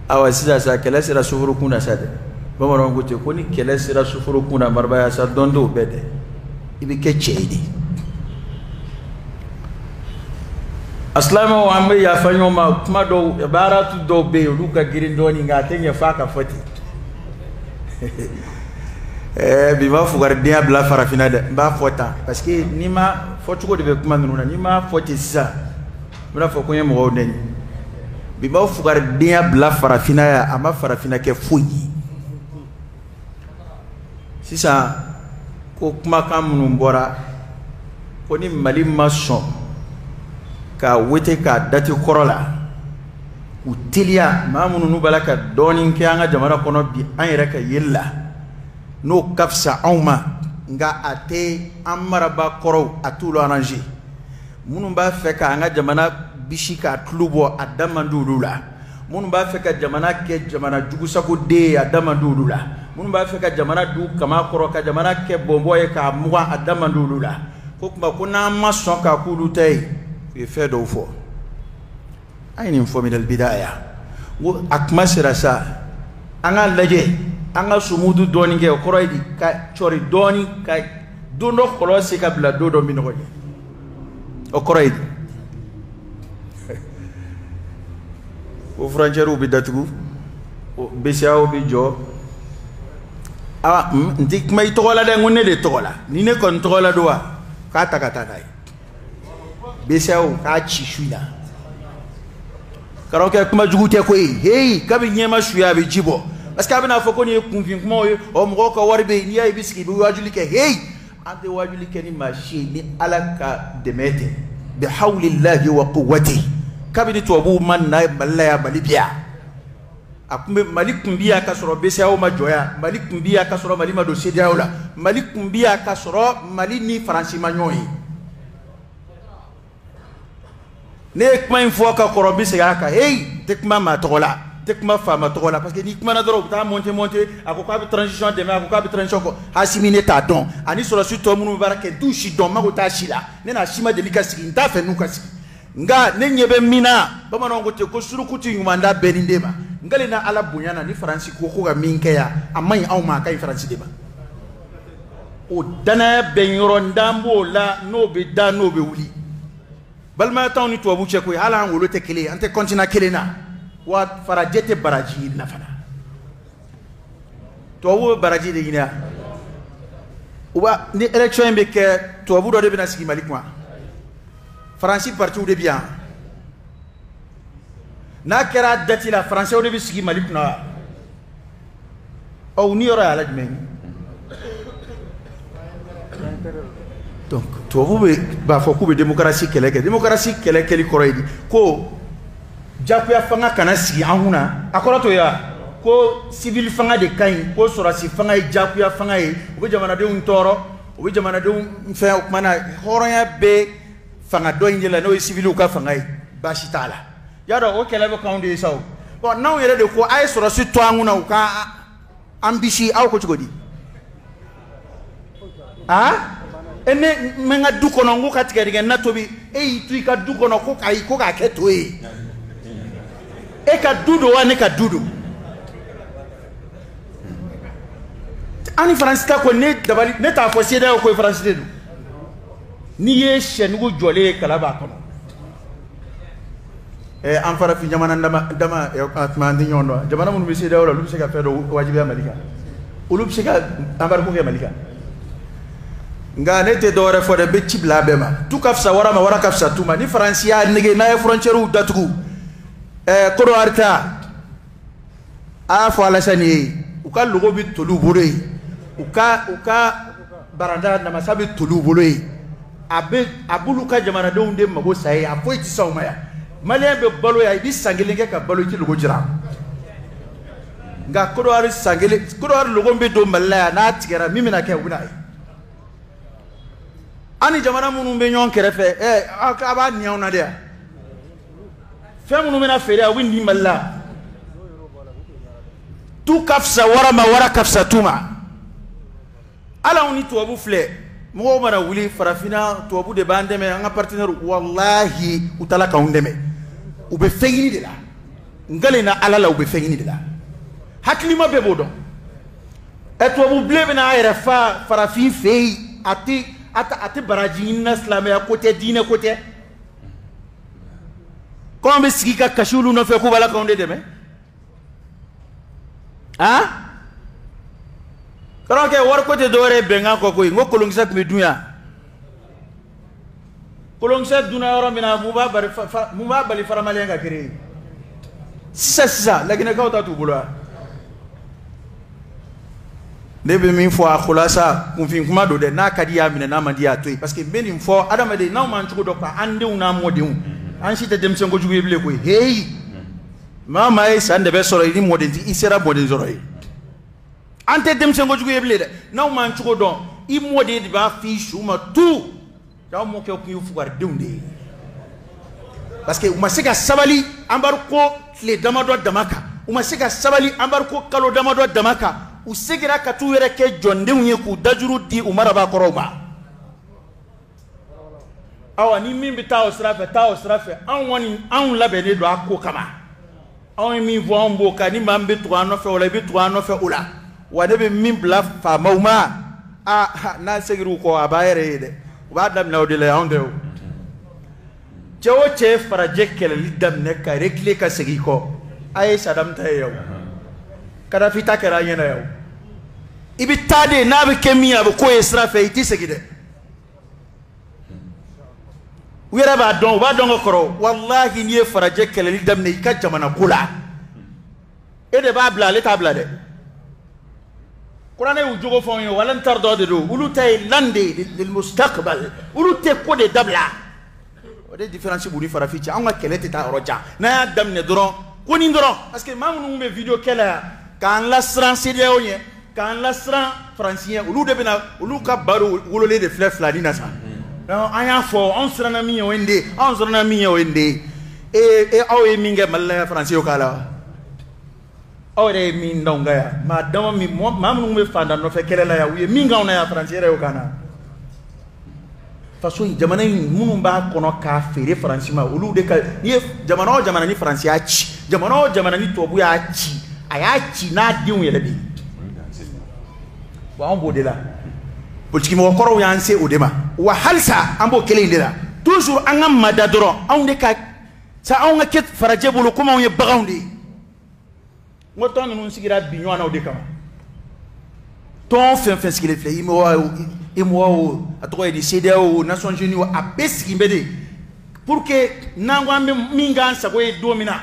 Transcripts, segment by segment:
Awa sisan sa kɛlɛ sera soforokun na sa dɛ. Bamananw ko ten ko ni kɛlɛ sera soforokun na marabaya sa dɔn t'o bɛɛ dɛ. I bɛ kɛ cɛ ye de. A silamɛw an bɛ yafa ɲɔgɔn ma kuma dɔw baaratu dɔw bɛ yen olu ka girin dɔɔnin nka a tɛ ɲɛ f'a ka fɔ ten. Ɛɛ bi ma fugaridenya bila farafinna dɛ, n b'a fɔ tan parce que n'i ma fɔcogo de bɛ kuma ninnu na, n'i ma fɔ ten sisan n bɛna fɔ ko n ye mɔgɔw nɛni. Bi ma fugaridenya bila farafinna yan, a ma farafinna kɛ foyi ye. Sisan ko kumakan minnu bɔra ko ni Mali ma sɔn ka wete k'a dati kɔrɔ la, u teliya maa minnu n'u b'a la ka dɔɔnin kɛ an ka jamana kɔnɔ bi an yɛrɛ ka yeli la, n'o ka fisa anw ma, nka a tɛ an marabaa kɔrɔw a t'olu arranger. Minnu b'a fɛ k'an ka jamana bisi k'a tulu bɔ, a da man di olu la. Minnu b'a fɛ ka jamana kɛ jamana jugusagoden ye, a da man di olu la. Minnu b'a fɛ ka jamana du kama kɔrɔ, ka jamana kɛ bɔnbɔn ye k'a mugan, a da man di olu la. Ko tuma ko n'an ma sɔn k'a k'olu ta ye, u ye fɛn dɔw fɔ. An ye nin fɔ minal bidaya. N ko a kuma sera sa, an k'a lajɛ, an ka sumudu dɔɔnin kɛ, o kɔrɔ ye di, ka cɔri dɔɔnin, ka don dɔ kɔlɔn se ka bila don dɔ min nɔgɔ ɲɛ. O kɔrɔ ye di, ko furancɛriw bɛ datugu, BCEAO bɛ jɔ. Aa, n tɛ kuma i tɔgɔ la dɛ, n ko ne de tɔgɔ la. Ni ne kɔni tɔgɔ la don wa, k'a ta ka taa n'a ye. BCEAO k'a ci su in na. Karamɔgɔkɛ kuma jugu tɛ koyi. Heyi, kabi ɲɛma suya a bɛ ji bɔ. Parce que a bɛna fɔ ko nin ye kunfin kumaw ye, ɔ mɔgɔw ka wari bɛ yen, n'i y'a ye i bɛ sigi i bɛ wajuli kɛ. Heyi, an tɛ wajuli kɛ ni maa si ye ni Ala ka dɛmɛ tɛ. Bi hawlillahi wa quwwatihi. Kabini tubabuw ma na Mali la yan, Mali bi yan. A kun bɛ Mali kun bi yan ka sɔrɔ BCEAO ma jɔ yan, Mali kun bi yan ka sɔrɔ Mali ma don CEDEAO la, Mali kun bi yan ka sɔrɔ Mali ni Faransi ma ɲɔgɔn ye. Ne ye kuma in fɔ ka kɔrɔ, n bɛ segin a kan. Heyi, n tɛ kuma maa tɔgɔ la, n tɛ kuma faama tɔgɔ la, parce que n'i kumana dɔrɔn u bɛ taa monter monter, a ko k'a bɛ transition dɛmɛ, a ko k'a bɛ transition kɔ. Asimi ne t'a dɔn, ani sɔrɔdasi tɔ minnu bɛ baara kɛ, n t'u si dɔn, n mago t'a si la, ne n'a si ma deli ka sigi, n t'a fɛ n'u ka sigi. Nka ne ɲɛ bɛ min na, bamananw ko ten ko suruku tɛ ɲuman da bɛɛ ni den ma. N kalen na Ala bonya na, ni Faransi ko ko ka min kɛ yan, a man ɲi anw ma, a ka ɲi Faransi de ma. O danaya bɛ n yɔrɔ, n dan b'o la, n'o bɛ da, n'o bɛ wuli. Balimaya t'anw ni tubabu cɛ koyi, hali an wolo tɛ kelen ye, an tɛ continent kelen na. Wa farajɛ tɛ baraji ɲini na fana. Tubabu bɛ baraji de ɲini yan. U b'a, ni élection in bɛ kɛ, tubabu dɔ de bɛna sigi Mali kunna. Faransi partiw de bɛ yan. N'a kɛra date la, Faransɛw de bɛ sigi Mali kunna. Ɔ, u ni yɔrɔ ye ala jumɛn ye? Donc tubabu bɛ b'a fɔ k'u bɛ démocratie kɛlɛ kɛ. Démocratie kɛlɛ kɛli kɔrɔ ye di? Ko jagoya fanga kana sigi an kunna. A kɔrɔ t'o ye wa? Ko civil fanga de ka ɲi, ko sɔrɔdasi fanga ye jagoya fanga ye, u bɛ jamanadenw tɔɔrɔ, u bɛ jamanadenw fɛn. O tuma na hɔrɔnya bɛ fanga dɔ in de la, n'o ye civiliw ka fanga ye, baasi t'a la. Y'a dɔn o kɛlɛ bɛ k'anw de ye sa o. Bon, n'anw yɛrɛ de ko a ye sɔrɔdasi to an kunna, u ka an bisi, aw ko cogo di? Aa, e ne n bɛ n ka du kɔnɔ, n ko ka tigɛdɛgɛ na tobi, e y'i to i ka du kɔnɔ ko k'ayi, ko k'a kɛ to ye. E ka du don wa ne ka du don? An ni Faransi ta ko ne dabali, ne t'a fɔ CEDEAO ko ye Faransi de don. N'i ye sɛnugu jɔlen ye, kala b'a kɔnɔ. An farafin jamana dama dama, a tuma an tɛ ɲɔgɔn dɔn. Jamana minnu bɛ CEDEAO la, olu bɛ se ka fɛn dɔ wajibiya Mali kan, olu bɛ se ka embargo kɛ Mali kan. Nka ne tɛ dɔwɛrɛ fɔ dɛ, n bɛ ci bila a bɛɛ ma. Tu ka fisa wara ma, wara ka fisa tu ma. Ni Faransi y'a nege, n'a ye frontières datugu, Côte d'Ivoire ta, a y'a fɔ Alasani ye, u ka logo bɛ toli u bolo yen, u ka baranda namasa bɛ toli u bolo yen. A bɛ, a b'olu ka jamanadenw de mago sa ye, a foyi tɛ s'anw ma yan. Maliyɛn bɛ balo yan, i bɛ san kelen kɛ ka balo, i tɛ logo jira. Nka Côte d'Ivoire san kelen, Côte d'Ivoire logo bɛ don Mali la yan, n'a tigɛra, min bɛna kɛ, u bɛna ye. An ni jamana minnu bɛ ɲɔgɔn kɛrɛfɛ, a b'a ni anw na de yan. Fɛn minnu bɛna feere yan, u bɛ nin Mali la. Tu ka fisa wara ma, wara ka fisa tu ma. Hali anw ni tubabu filɛ, mɔgɔw mana wuli farafinna, tubabu de b'an dɛmɛ, an ka partenaire, walahi u taara k'anw dɛmɛ. U bɛ fɛn ɲini de la. N na Ala la, u bɛ fɛn ɲini de la. Hakilima bɛɛ b'o dɔn. Ɛ, tubabu bilen bɛna a yɛrɛ fa farafin fɛ yen, a tɛ baraji ɲini na, silamɛya ko tɛ, diinɛ ko tɛ. Ko an bɛ sigi ka kasi olu nɔfɛ k'u b'a la k'anw de dɛmɛ. Han, karamɔgɔkɛ, wariko tɛ dɔwɛrɛ ye bɛnkan kɔ koyi. N ko kolonkisɛ tun bɛ dun yan. Kolonkisɛ dunna yɔrɔ min na, mun b'a bali franc malien ka créer sisan sisan? Laginɛkaw ta t'u bolo wa? Ne bɛ min fɔ a kulasa, kunfin kuma don dɛ. N'a ka di y'a minɛ, n'a man di y'a to yen, parce que n bɛ nin fɔ adamaden n'aw m'an cogo dɔn quoi. An denw n'an mɔdenw, an si tɛ denmisɛn kojugu ye bilen koyi. Heyi, maa o maa ye san dɛbɛ sɔrɔ i ni mɔden i sera mɔden sɔrɔ ye. An tɛ denmisɛn kojugu ye bilen dɛ. N'aw m'an cogo dɔn, i mɔden de b'a f'i su ma tu. Aw mɔkɛ kun ye fugaridenw de ye, parce que u ma se ka sabali embargo tile damadɔ dama kan, u ma se ka sabali embargo kalo damadɔ dama kan. U seginna ka t'u yɛrɛ kɛ jɔndenw ye k'u dajuru di u marabaa ma. Awa, ni min bɛ taa o sira fɛ, taa o sira fɛ. Anw kɔni, anw labɛnnen don a ko kama. Anw ye min fɔ, anw b'o kan. Ni maa min bɛ tugu an nɔfɛ o la, i bɛ tugu an nɔfɛ o la. Wa ne bɛ min bila faamaw ma, aa, n'a seginna u kɔ, a b'a yɛrɛ ye dɛ. U b'a daminɛ o de la, anw tɛ. O cɛ o cɛ ye farajɛ kɛlɛli daminɛ ka reculer ka segin kɔ, a ye Saddam ta ye yan o, Kadafi ta kɛra an ɲɛna yan o. I bɛ taa de, n'a bɛ kɛ min ye, a bɛ k'o ye sira fɛ, i tɛ segin dɛ. U yɛrɛ b'a dɔn, u b'a dɔn ka kɔrɔ. Walahi, n'i ye farajɛ kɛlɛli daminɛ i ka jamana ko la, e de b'a bila, ale t'a bila dɛ. Kuranɛ y'u jogo fɔ anw ye. Walan tarda de don. Olu ta ye lan de ye lil mustaqbal. Olu tɛ ko de dabila. O de différence b'u ni farafin cɛ. Anw ka kɛlɛ tɛ taa yɔrɔ jan. N'an y'a daminɛ dɔrɔn, ko nin dɔrɔn, parce que maa minnu bɛ vidéo kɛ la yan k'an lasiran CEDEAO ɲɛ, k'an lasiran Faransi ɲɛ, olu de bɛna olu ka baro wololen de filɛ filani na sa. An y'a fɔ, anw siranna min ɲɛ, o ye nin de ye. Anw siranna min ɲɛ, o ye nin de ye. E, aw ye min kɛ Mali la yan, Faransi y'o k'a la wa? Aw yɛrɛ ye min d'anw kan yan, maa dama min, maa minnu bɛ fantan nɔfɛ kɛlɛ la yan, u ye min k'anw na yan, Faransi yɛrɛ y'o k'an na. Faso in, jamana in, minnu b'a kɔnɔ k'a feere Faransi ma, olu de ka. N'i ye jamana o jamana ni Faransi y'a ci, jamana o jamana ni tubabu y'a ci, a y'a ci n'a denw yɛrɛ de ye. Bon, anw b'o de la. Politiki mɔgɔkɔrɔw y'an se o de ma wa. Halisa an b'o kelen in de la toujours. An ka mada dɔrɔn, anw de ka sa, anw ka kɛ farajɛ bolo komi anw ye baganw de ye. N ko tɔn ninnu sigira bi ɲɔgɔn na o de kama. Tɔn fɛn fɛn sigilen filɛ, UEMOA o, UEMOA o, a tɔgɔ ye di, CEDEAO o, Nations Unies o, a bɛɛ sigi bɛ de pour que n'an ko an bɛ min k'an sago ye don min na,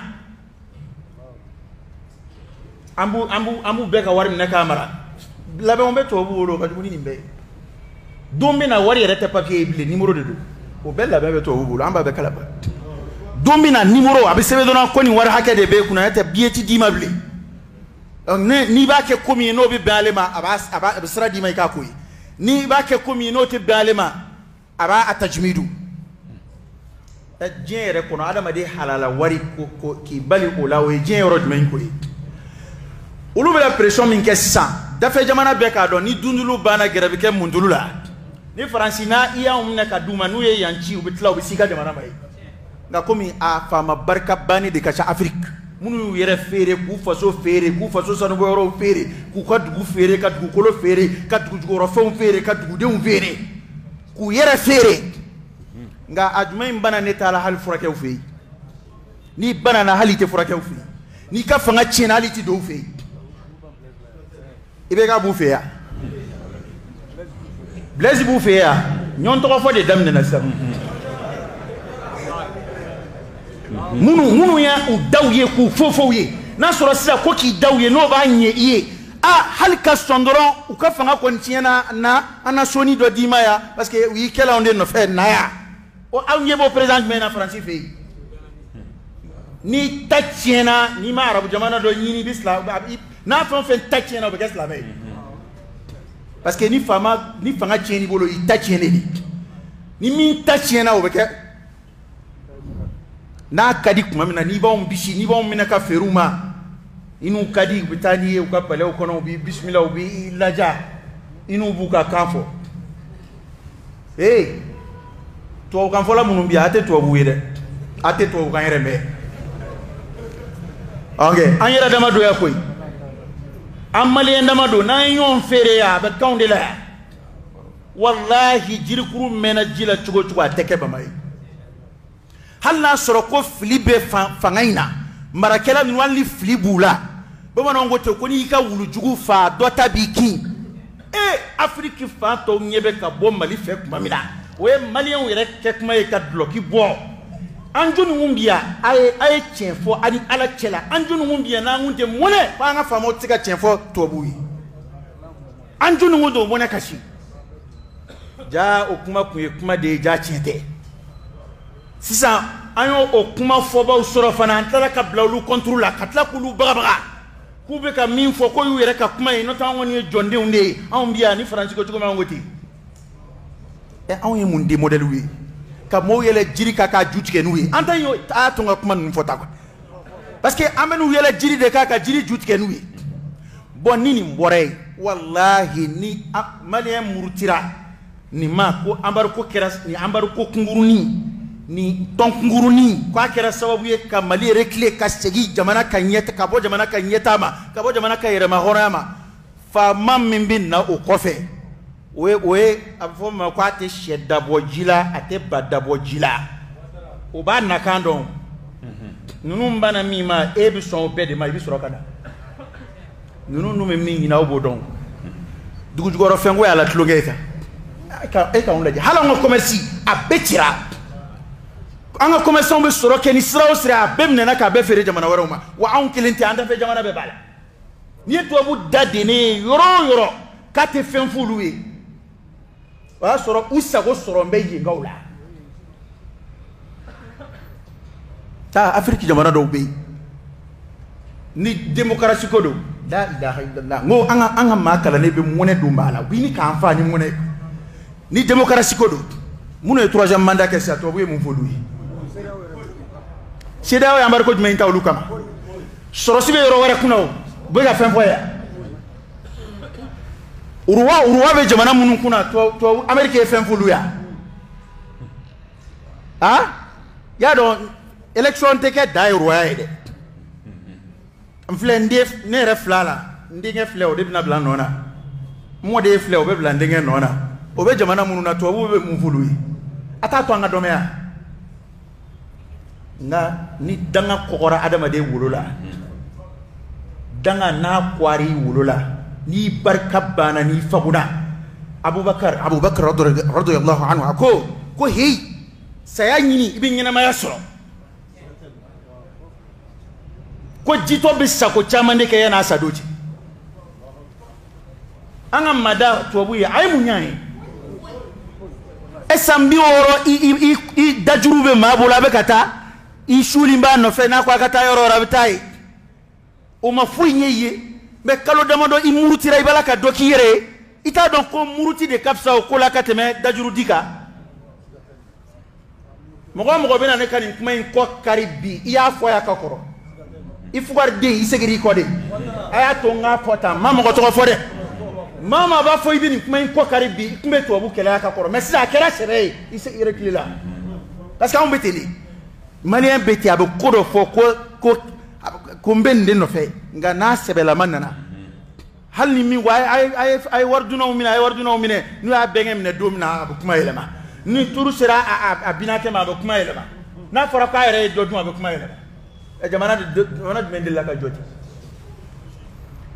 an b'u bɛɛ ka wari minɛ k'a mara. Labɛnw bɛ tubabu bolo, o ka jugu ni nin bɛɛ ye. Don bɛ na, wari yɛrɛ tɛ papier ye bilen, numéro de don. O bɛɛ labɛn bɛ tubabu bolo, an b'a bɛɛ kalama. Don bɛ na, numéro a bɛ sɛbɛn dɔrɔn ko nin wari hakɛ de b'e kunna, n'o tɛ billet ti d'i ma bilen. N'i b'a kɛ ko min ye, n'o bɛ bɛn ale ma, a bɛ sira d'i ma i k'a ko ye. N'i b'a kɛ ko min ye, n'o tɛ bɛn ale ma, a b'a a tajumidu. Diɲɛ yɛrɛ kɔnɔ, adamaden halala wari ko k'i bali o la, o ye diɲɛ yɔrɔ jumɛn ko ye? Olu bɛna pression min kɛ sisan dafɛ jamana bɛɛ k'a dɔn, ni dundulu banna, gɛrɛ bɛ kɛ mundulu la. Ni Faransi n'a i y'anw minɛ ka d'u ma, n'u ye yan ci, u bɛ tila u bɛ s'i ka jamana ma ye. Nka komi a faama barika banni de ka ca Afiriki, minnu y'u yɛrɛ feere, k'u faso feere, k'u faso sanubɔyɔrɔw feere, k'u ka dugu feere, ka dugukolo feere, ka dugujukɔrɔfɛnw feere, ka dugudenw feere, k'u yɛrɛ feere. Nka a jumɛn in bana, ne t'a la hali furakɛw fɛ yen. N'i banana, hali i tɛ furakɛw fɛ yen. N'i ka fanga tiɲɛna, hali i tɛ don u fɛ yen. I bɛ ka b'u fɛ yan, Blaise b'u fɛ yan. Ɲɔgɔn tɔgɔ fɔ de daminɛna sisan. Minnu y'a u daw ye k'u fofow ye, n'a sɔrɔ sisan ko k'i daw ye, n'o b'a ɲɛ i ye, a hali ka sɔn dɔrɔn, u ka fanga kɔni tiɲɛna na, an na soni dɔ d'i ma yan, parce que u y'i kɛlɛ anw de nɔfɛ na yan. O aw ɲɛ b'o président jumɛn na Faransi fɛ yen? N'i ta tiɲɛna, n'i ma arabu jamana dɔ ɲini, i bɛ silamɛ. N'a fɛn o fɛn ta tiɲɛna, o bɛ kɛ silamɛ ye, parce que ni faama ni fanga tiɲɛn'i bolo, i ta tiɲɛnen de. Ni min ta tiɲɛna, o bɛ kɛ n'a ka di tuma min na. N'i b'anw bisi, n'i b'anw minɛ ka feere u ma, i n'u ka di, u bɛ taa n'i ye u ka palais kɔnɔ, u b'i bisimila, u b'i laja, i n'u b'u ka kan fɔ. Ee, tubabukan fɔla minnu bɛ yan, a tɛ tubabu ye dɛ, a tɛ tubabukan yɛrɛ mɛn. Ok, an yɛrɛ dama don ya koyi, an maliyɛn dama don, n'an ye ɲɔgɔn feere yan, a bɛ k'anw de la yan. Walahi, jirikuru mɛnna ji la cogo o cogo, a tɛ kɛ bama ye. Hali n'a sɔrɔ ko fili bɛ fanga in na, marakɛla ninnu, hali ni fili b'u la, bamananw ko ten ko n'i y'i ka wulujugu faa, dɔ ta b'i kin. E, Afiriki fan tɔw ɲɛ bɛ ka bɔ Mali fɛ tuma min na, o ye maliyɛnw yɛrɛ kɛ kuma ye ka dulɔki bɔ. An jɔnni bi yan? A ye tiɲɛ fɔ a ni Ala cɛ la, an jɔnni bi yan n'an kun tɛ mɔnɛ f'an ka faamaw tɛ se ka tiɲɛ fɔ tubabuw ye? An jɔnni kun don mɔnɛ kasi? Ja, o kuma kun ye kuma de ye, ja tiɲɛ tɛ. Sisan an y'o o kuma fɔbaw sɔrɔ fana, an tilala ka bila olu contre la, ka tila k'olu bagabaga k'u bɛ ka min fɔ, k'o y'u yɛrɛ ka kuma ye. N'o tɛ, an kɔni ye jɔndenw de ye. Anw bi yan ni Faransi ko cogo min, an ko ten. Ɛ, anw ye mun den modèle ye ka mɔɔw yɛlɛ jiri kan k'a ju tigɛ n'u ye? An ta y'o a y'a to n ka kuma ninnu fɔ ta quoi, parce que an bɛ n'u yɛlɛ jiri de kan ka jiri ju tigɛ n'u ye. Bon, ni nin bɔra yen, walahi, ni maliyɛn murutira nin ma ko embargo kɛra, nin embargo kunkurunin, nin tɔn kunkurunin, k'a kɛra sababu ye ka Mali reculer, ka segin jamana ka ɲɛ, ka bɔ jamana ka ɲɛtaa ma, ka bɔ jamana ka yɛrɛma hɔrɔnya ma. Faama min bɛ na o kɔfɛ, o ye a bɛ fɔ min ma ko a tɛ sɛ dabɔ ji la, a tɛ ba dabɔ ji la, o b'a nakan dɔn. Ninnu banna min ma, e bɛ sɔn o bɛɛ de ma, i bɛ sɔrɔ ka na. Ninnu dun bɛ min ɲini, aw b'o dɔn. Dugujukɔrɔ fɛnko y'a la tulonkɛ ye kan e k'anw lajɛ. Hali an ka commerce, a bɛɛ cira. An ka commerçant bɛ sɔrɔ kɛ ni sira o sira, a bɛɛ minɛna k'a bɛɛ feere jamana wɛrɛw ma. Wa anw kelen tɛ, an dafɛ jamana bɛɛ b'a la. N'i ye tubabu da dennen ye yɔrɔ o yɔrɔ k'a tɛ fɛn f'olu ye, o y'a sɔrɔ u sago sɔrɔ bɛ yenkaw la. Taa Afiriki jamana dɔw bɛ yen, ni démocratie ko don, la ilaha illallah, n ko an ka maa kalannen bɛ mɔnɛ don b'a la, u bɛ ɲini k'an fa ni mɔnɛ. Ni démocratie ko don, minnu ye troisième mandat kɛ sisan, tubabu ye mun f'olu ye? CEDEAO ye embargo jumɛn ta olu kama? Sɔrɔsi bɛ yɔrɔ wɛrɛ kunna, o u bɛ ka fɛn fɔ yan. Uruwa uruwa bɛ jamana minnu kunna, tubabu Amérique ye fɛn f'olu yan. Ah, y'a dɔn, élection tɛ kɛ da ye roi ye dɛ. N filɛ, n den, ne yɛrɛ fila la, n denkɛ filɛ, o de bɛna bila nɔ na. N mɔden filɛ, o bɛ bila n denkɛ nɔ na. O bɛ jamana minnu na, tubabuw bɛ mun f'olu ye? A t'a to an ka dɔnmɛya. Nka ni danga kɔgɔra adamaden wolo la, danga n'a kwari wolo la, n'i barika banna, n'i faguna. Abubakar radiyallahu anhu, a ko heyi, saya ɲini, i bɛ ɲɛnamaya sɔrɔ. Ko jitɔ bɛ sako caman de kɛ yan'a sadon cɛ. An ka mada tubabu ye, a ye mun ɲ'an ye? E, san 60, i dajuru bɛ maa bolo, a bɛ ka taa, i sulen b'a nɔfɛ, n'a ko a ka taa yɔrɔ o yɔrɔ, a bɛ taa yen. O ma foyi ɲɛ i ye. Mɛ kalo damadɔ, i murutira, i b'a la ka dɔ k'i yɛrɛ ye. I t'a dɔn ko muruti de ka fisa o ko la ka tɛmɛ dajuru di kan. Mɔgɔ o mɔgɔ bɛna ne ka nin kuma in kɔ kari bi, i y'a fɔ y'a ka kɔrɔ, i fugariden, i seginna i kɔ de. A y'a to n k'a fɔ tan, n ma mɔgɔ tɔgɔ fɔ dɛ. Maa o maa b'a fɔ i bɛ nin kuma in kɔ kari bi, i tun bɛ tubabu kɛlɛya ka kɔrɔ, mɛ sisan a kɛra sɛbɛ ye, i se i reculer la, parce que anw bɛ ten de. Maliyɛn bɛ ten, a bɛ ko dɔ fɔ ko n bɛ nin de nɔfɛ, nka n'a sɛbɛlama nana, hali ni min ko a ye wari dunnaw minɛ, a ye wari dunnaw minɛ, n'u y'a bɛnkɛ minɛ don min na, a bɛ kuma yɛlɛma. Ni turu sera a binakɛ ma, a bɛ kuma yɛlɛma. N'a fɔra k'a yɛrɛ ye dɔ dun, a bɛ kuma yɛlɛma. Ɛ, jamana jumɛn delila ka jɔ ten?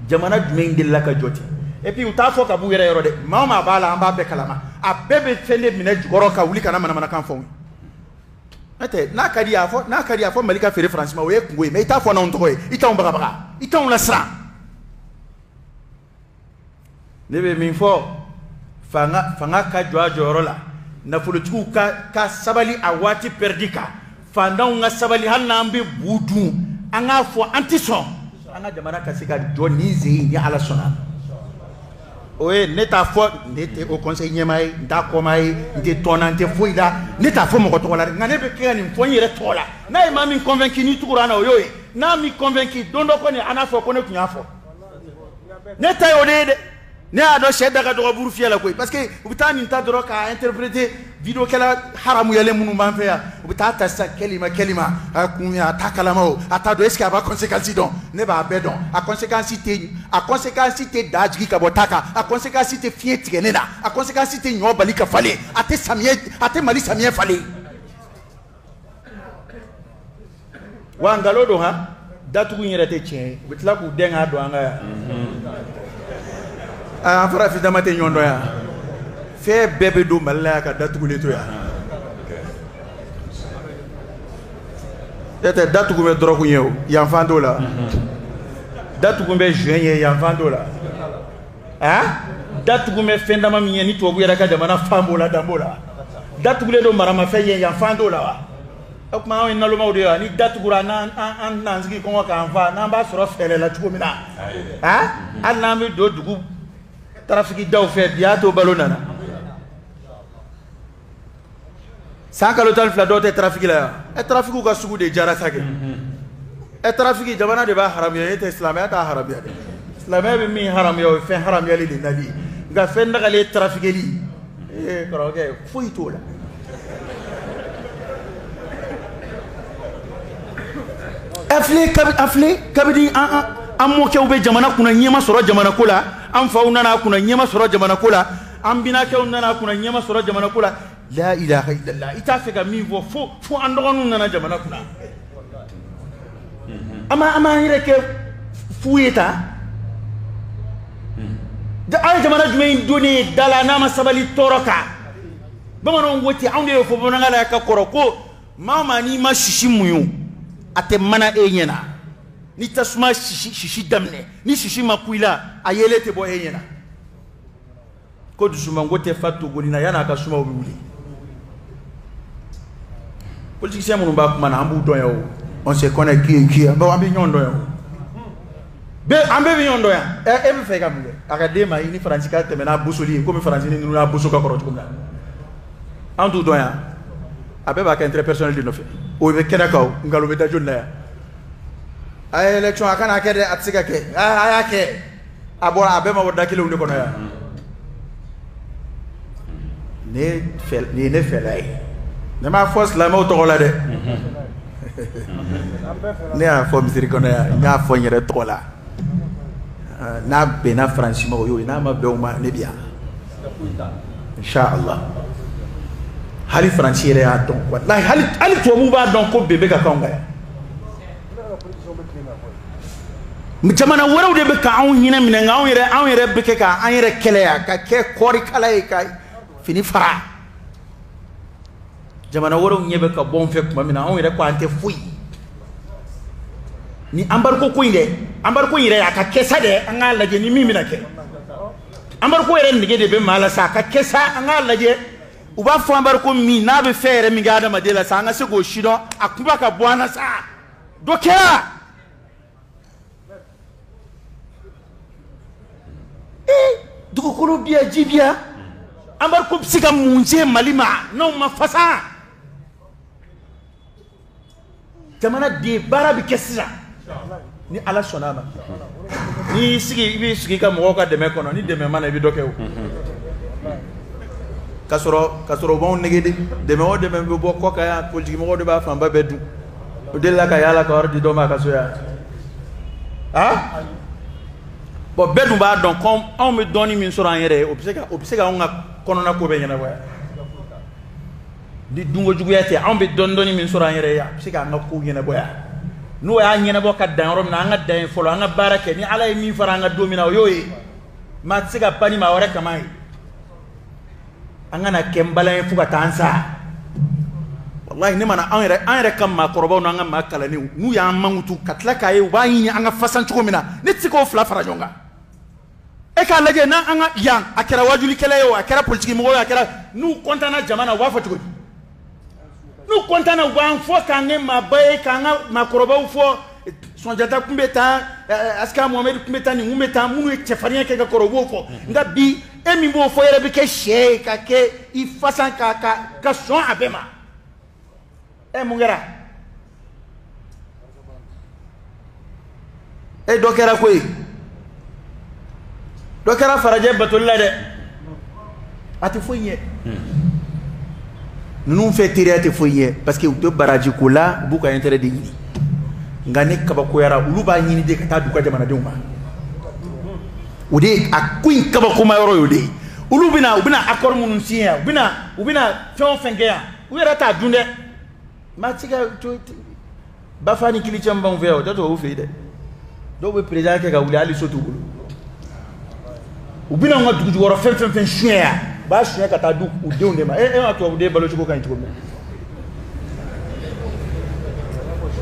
Jamana jumɛn delila ka jɔ ten? Et puis u t'a fɔ ka b'u yɛrɛ yɔrɔ dɛ. Maa o maa b'a la, an b'a bɛɛ kalama. A bɛɛ bɛ fɛn de minɛ jukɔrɔ ka wuli ka na manamanakan fɔ. N'o tɛ, n'a ka di a fɔ, n'a ka di a fɔ Mali ka feere Faransi ma, o ye kungo ye. Mais i t'a fɔ n'anw tɔgɔ ye, i t'anw bagabaga, i t'anw lasiran. Ne bɛ min fɔ, fanga ka jɔ a jɔyɔrɔ la, nafolotigiw ka sabali a waati pɛridi kan, fantanw ka sabali. Hali n'an bɛ bu dun, an k'a fɔ an tɛ sɔn, an ka jamana ka se ka jɔ nin sen in, ni Ala sɔnna. O ye ne t'a fɔ, ne tɛ o conseil ɲɛmaa ye, n t'a kɔmaa ye, n tɛ tɔn na, n tɛ foyi la. Ne t'a fɔ mɔgɔ tɔgɔ la dɛ, nka ne bɛ kɛ ka nin fɔ n yɛrɛ tɔgɔ la. N'a ye maa min convaincu, n'i tugura an na, o y'o ye. N'a m'i convaincu, don dɔ kɔni, an n'a fɔ ko ne tun y'a fɔ. Ne ta ye o de ye dɛ. Ne y'a dɔn sɛ da ka dɔgɔ buru fiyɛ la koyi, parce que u bɛ taa nin ta dɔrɔn k'a interpréter vidéo kɛla haramuyalen minnu b'an fɛ yan, u bɛ taa ta sisan kɛlima kɛlima, a kun a t'a kalama o, a t'a dɔn, est ce que a b'a conséquence dɔn? Ne b'a bɛɛ dɔn. A conséquence tɛ, a conséquence tɛ da jigin ka bɔ ta kan, a conséquence tɛ fiɲɛ tigɛ ne la, a conséquence tɛ ɲɔ bali ka falen, a tɛ samiyɛ, a tɛ Mali samiyɛ falen. Wa nkalon don han, datugu in yɛrɛ tɛ tiɲɛ ye, u bɛ tila k'u dɛn k'a don an ka yan. An farafin dama tɛ ɲɔgɔn dɔn yan, fɛn bɛɛ bɛ don Mali la yan ka datugulen to yan. E tɛ datugu bɛ dɔrɔgu ye o, yanfan t'o la. Datugu bɛ joint ye, yanfan t'o la. Ah, datugu bɛ fɛn dama min ye ni tubabu yɛrɛ ka jamana fan b'o la, dan b'o la. Datugulen don maramafɛn ye, yanfan t'o la wa. O tuma anw ye nalomaw de ye wa, ni datugura n'an an n'an sigi kɔngɔ k'an fa, n'an b'a sɔrɔ fɛɛrɛ la cogo min na. Ah, hali n'an bɛ don dugu tarafiki daw fɛ bi, y'a to balo nana. San kalo 12 dɔw tɛ tarafiki la yan. Ɛ tarafikiw ka sugu de jara sa kɛ. Ɛ tarafiki jamana de b'a haramuya, e tɛ silamɛya t'a haramuya dɛ. Silamɛya bɛ min haramuya o ye fɛn haramuyali de nali ye. Nka fɛn dagalen tarafikeli, ee kɔrɔkɛ foyi t'o la. A filɛ kabini an mɔkɛw bɛ jamana kunna ɲɛma sɔrɔ jamana ko la, an faw nana kunna ɲɛma sɔrɔ jamana ko la, an binakɛw nana kunna ɲɛma sɔrɔ jamana ko la. La ilaha illallah, i t'a fɛ ka min fɔ fo an dɔgɔninw nana jamana kunna. An m'an yɛrɛ kɛ fu ye tan. An ye jamana jumɛn donnen ye da la n'a ma sabali tɔɔrɔ kan? Bamananw ko ten, anw de y'o fɔ bamanankan la ka kɔrɔ ko maa o maa n'i ma sisi muɲu, a tɛ mana e ɲɛna. Ni tasuma sisi daminɛ, ni sisi ma ku i la, a yeelen tɛ bɔ e ɲɛna. Ko dusumango tɛ fa togoli na, yan'a ka suma o bɛ wuli. Politicien minnu b'a kuma na, an b'u dɔn yan o. On se connaît qui est qui, an bɛ ɲɔgɔn dɔn yan o. An bɛɛ bɛ ɲɔgɔn dɔn yan. Ɛ e bɛ fɛ i ka mun kɛ? A ka den ma i ni Faransi ka tɛmɛ n'a bosoli ye, komi Faransi ni ninnu y'a boso ka kɔrɔ cogo min na. An t'u dɔn yan. A bɛɛ b'a kɛ intérêt personnel de nɔfɛ. O bɛ kɛnɛ kan o, nkalon bɛ da joli la yan. A ye élection a kana kɛ dɛ, a tɛ se ka kɛ. A y'a kɛ. A bɔra, a bɛɛ ma bɔ da kelenw de kɔnɔ yan. Nin ye ne fɛla ye. Ne m'a fɔ silamɛw tɔgɔ la dɛ. Ne y'a fɔ misiri kɔnɔ yan, n y'a fɔ n yɛrɛ tɔgɔ la. N'a bɛnna Faransi ma o y'o ye, n'a ma bɛn o ma ne bɛ yan. Inshallah. Hali Faransi yɛrɛ y'a dɔn, walahi hali tubabuw b'a dɔn ko bɛn bɛ ka k'anw kan yan. Jamana wɛrɛw de bɛ ka anw hinɛ minɛ, nka anw yɛrɛ bɛ kɛ k'an yɛrɛ kɛlɛ yan, ka kɛ kɔɔrikala ye, ka fini fara. Jamana wɛrɛw ɲɛ bɛ ka bɔ anw fɛ tuma min na, anw yɛrɛ ko an tɛ foyi. Ni embargo ko in dɛ, embargo in yɛrɛ a ka kɛ sa dɛ, an k'a lajɛ ni min bɛna kɛ. Embargo yɛrɛ nege de bɛ maa la sa, a ka kɛ sa, an k'a lajɛ. U b'a fɔ embargo min n'a bɛ fɛn yɛrɛ min kɛ adamaden la sa, an ka se k'o sidɔn, a kunba ka bɔ an na sa. Dɔ kɛra. Dugukolo bi yan, ji bi yan. Embargo bɛ se ka mun se Mali ma n'anw ma fasa? Jamana den baara bɛ kɛ sisan ni Ala sɔnna a ma. N'i y'i sigi, i b'i sigi ka mɔgɔw ka dɛmɛ kɔnɔ, ni dɛmɛ ma na i bɛ dɔ kɛ o. Ka sɔrɔ u b'anw nege de. Dɛmɛ o dɛmɛ bɛ bɔ kɔ kan yan, politique mɔgɔw de b'a fanba bɛɛ dun. O delila ka yaala ka wari di dɔ ma a ka so yan. Ah? Bon, bɛɛ dun b'a dɔn ko anw bɛ dɔɔnin min sɔrɔ an yɛrɛ ye, o bɛ se ka anw ka kɔnɔna ko bɛɛ ɲɛnabɔ yan. Ni dunko juguya tɛ, anw bɛ dɔɔnin dɔɔnin min sɔrɔ an yɛrɛ ye, a bɛ se k'an ka kow ɲɛnabɔ yan. N'o y'a ɲɛnabɔ ka dan yɔrɔ min na, an ka dan yen fɔlɔ, an ka baara kɛ. Ni Ala ye min fara an ka don min na, o y'o ye. Maa tɛ se ka pan ni maa wɛrɛ kama ye. An kana kɛ nbalan ye fo ka taa an sa. Walahi ne mana an yɛrɛ ka maakɔrɔbaw n'an ka maa kalannenw, n'u y'an mankutu ka tila k'a ye u b'a ɲini an ka fasan cogo min na, ne tɛ se k'o fila fara ɲɔgɔn kan. E k'a lajɛ n'an an ka yan, a kɛra wajulikɛla ye o, a kɛra politiki mɔgɔ ye, a kɛra, n'u kɔntanna jama na, u b'a fɔ cogo di? N'u kɔntanna u b'an fɔ k'an kɛ maaba ye, k'an ka maakɔrɔbaw fɔ. Sunjata tun bɛ tan, Asika Mohamɛdi tun bɛ tan, nin tun bɛ tan, minnu ye cɛfarinya kɛ ka kɔrɔ u b'o fɔ. Nka bi e min b'o fɔ yɛrɛ bɛ kɛ sɛ ye, ka kɛ i fasan ka sɔn a bɛɛ ma. Ɛ mun kɛra? E dɔ kɛra koyi. Dɔ kɛra farajɛ batoli la dɛ, a tɛ foyi ɲɛ. Ninnu fɛ teriya tɛ foyi ɲɛ parce que u tɛ baraji ko la, u b'u ka intérêt de ɲini. Nka ne kabakoyara, olu b'a ɲini de ka taa d'u ka jamanadenw ma. O de ye a ko in kabakoma yɔrɔ ye o de ye. Olu bɛna u bɛna accord minnu signé yan, u bɛna fɛn o fɛn kɛ yan, u yɛrɛ t'a dun dɛ. Maa ti ka bafa ni kilicɛn b'anw fɛ yan, o tɛ tubabu fɛ yen dɛ. Dɔw bɛ président kɛ ka wuli, hali so t'u bolo. U bɛna anw ka dugu jukɔrɔ fɛn fɛn fɛn suɲɛ yan, u b'a suɲɛ ka taa di u denw de ma. E ma tubabuden balo cogo ka ɲi cogo min na,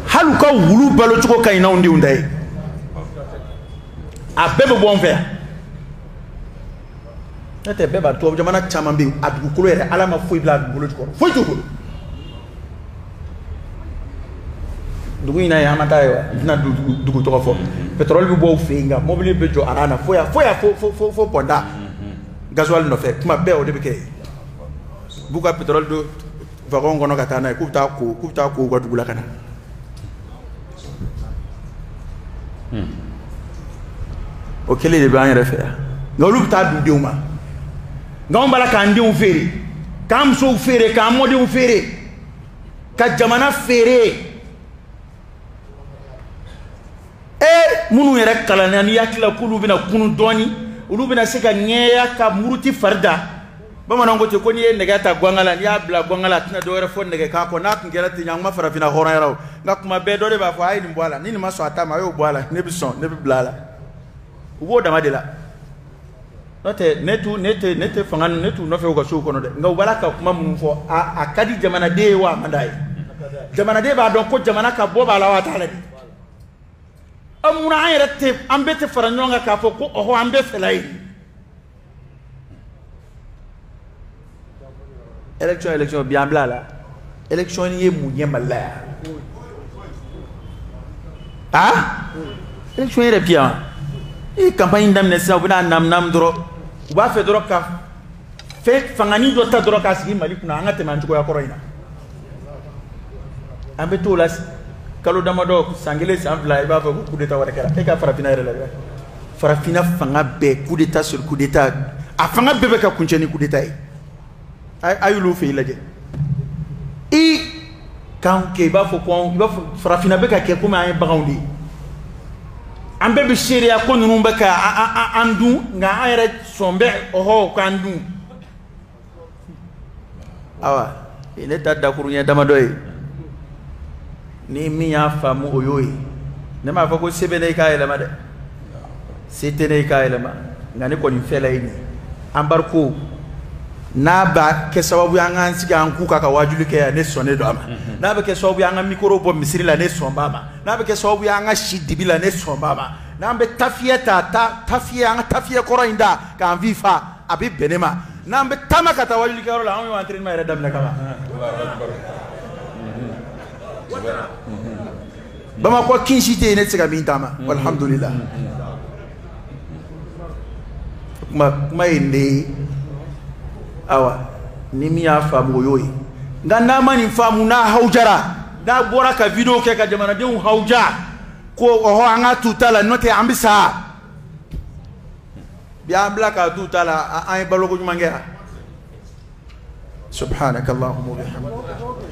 hali u ka wulu balo cogo ka ɲi n'anw denw ta ye. A bɛɛ bɛ bɔ anw fɛ yan. N'o tɛ, bɛɛ b'a tubabu jamana caman bɛ yen, a dugukolo yɛrɛ, Ala ma foyi bila a dugukolo jukɔrɔ, foyi t'u bolo. Dugu in na yen, an ma taa yen wa, n tɛna dugu tɔgɔ fɔ. Pétrole bɛ bɔ u fɛ yen, nka mobili bɛ jɔ aran na fo yan, fo yan, fo fo fo fo pɔnda gasoil nɔfɛ. Kuma bɛɛ o de bɛ kɛ yen. U b'u ka pétrole don wagon kɔnɔ ka taa n'a ye, k'u bɛ taa ko u ka dugu la ka na. O kelen de bɛ an yɛrɛ fɛ yan, nka olu bɛ taa d'u denw ma. Nka anw b'a la k'an denw feere, k'an musow feere, k'an mɔdenw feere, ka jamana feere. E minnu yɛrɛ kalanna, n'i hakili la k'olu bɛna kunu dɔɔni, olu bɛna se ka ŋɛɲɛ ka muruti fari da. Bamananw ko ten ko n'i ye nɛgɛ ta ganga la, n'i y'a bila ganga la, a tɛna dɔwɛrɛ fɔ nɛgɛ kan kɔ. N'a tun kɛra ten, an ma farafinna hɔrɔnya la o. Nka kuma bɛɛ dɔ de b'a fɔ: a ye nin bɔ a la, ni nin ma sɔn a ta ma, a y'o bɔ a la, ne bɛ sɔn, ne bɛ bila a la. U b'o dama de la. N'o tɛ, ne t'u ne tɛ ne tɛ fanga, ne t'u nɔfɛ u ka sow kɔnɔ dɛ. Nka u b'a la ka kuma minnu fɔ, a ka di jamanaden ye wa, a man d'a ye. Jamanaden b'a dɔn ko jamana ka bɔ b'a la wa, a t'a la de. Ɔ, munna an yɛrɛ tɛ, an bɛɛ tɛ fara ɲɔgɔn kan k'a fɔ ko ɔhɔ, an bɛɛ fɛla ye? Élection, élection bi, an bila a la. Élection ye mun ɲɛ Mali la yan? Ah, élection yɛrɛ bi yan, i ye campagne daminɛ sisan, u bɛna nam nam dɔrɔn. U b'a fɛ dɔrɔn ka fɛn fanganin dɔ ta dɔrɔn k'a sigi Mali kunna, an ka tɛmɛ an cogoya kɔrɔ in na. An bɛ t'o la kalo damadɔ, san kelen, san 2, i b'a fɔ ko coup d'état wɛrɛ kɛra. E ka farafinna yɛrɛ lajɛ, farafinna fanga bɛɛ, coup d'état sur coup d'état, a fanga bɛɛ bɛ ka kuncɛ ni coup d'état ye. A y'olu fɛ yen lajɛ, i k'an kɛ i b'a fɔ ko i b'a fɔ farafinna bɛ ka kɛ komi an ye baganw de ye. An bɛɛ bɛ seereya ko ninnu bɛ ka an dun, nka an yɛrɛ sɔn bɛ ɔhɔ k'an dun. Awa, ne ta dakuruɲɛ damadɔ ye, ni min y'a faamu, o y'o ye. Ne m'a fɔ ko se bɛ ne k'a yɛlɛma dɛ, se tɛ ne k'a yɛlɛma. Nka ne kɔni fɛla ye nin ye: embargo n'a b'a kɛ sababu ye an k'an sigi an k'u kan ka wajuli kɛ yan, ne sɔnnen don a ma. N'a bɛ kɛ sababu ye an ka micro bɔ misiri la, ne sɔn b'a ma. N'a bɛ kɛ sababu ye an ka si dibi la, ne sɔn b'a ma. N'an bɛ tafiyɛ ta ta tafiyɛ, an ka tafiyɛ kɔrɔ in da k'an fi fa, a bɛ bɛn ne ma. N'an bɛ taama ka taa wajuli kɛyɔrɔ la, anw y'o entraînement yɛrɛ daminɛ ka ban. Bamakɔ kin si tɛ yen ne tɛ se ka min taama, alhamdulillah. Kuma kuma ye nin de ye. Awa, ni min y'a faamu, o y'o ye. Nka n'a ma nin faamu, n'a hawujara, n'a bɔra ka vidéo kɛ ka jamanadenw hawuja ko ɔhɔ, an ka t'u ta la, n'o tɛ an bɛ sa bi, an bila k'a t'u ta la, an ye baloko ɲuman kɛ yan. Subhanaka allahumma wa bihamdika.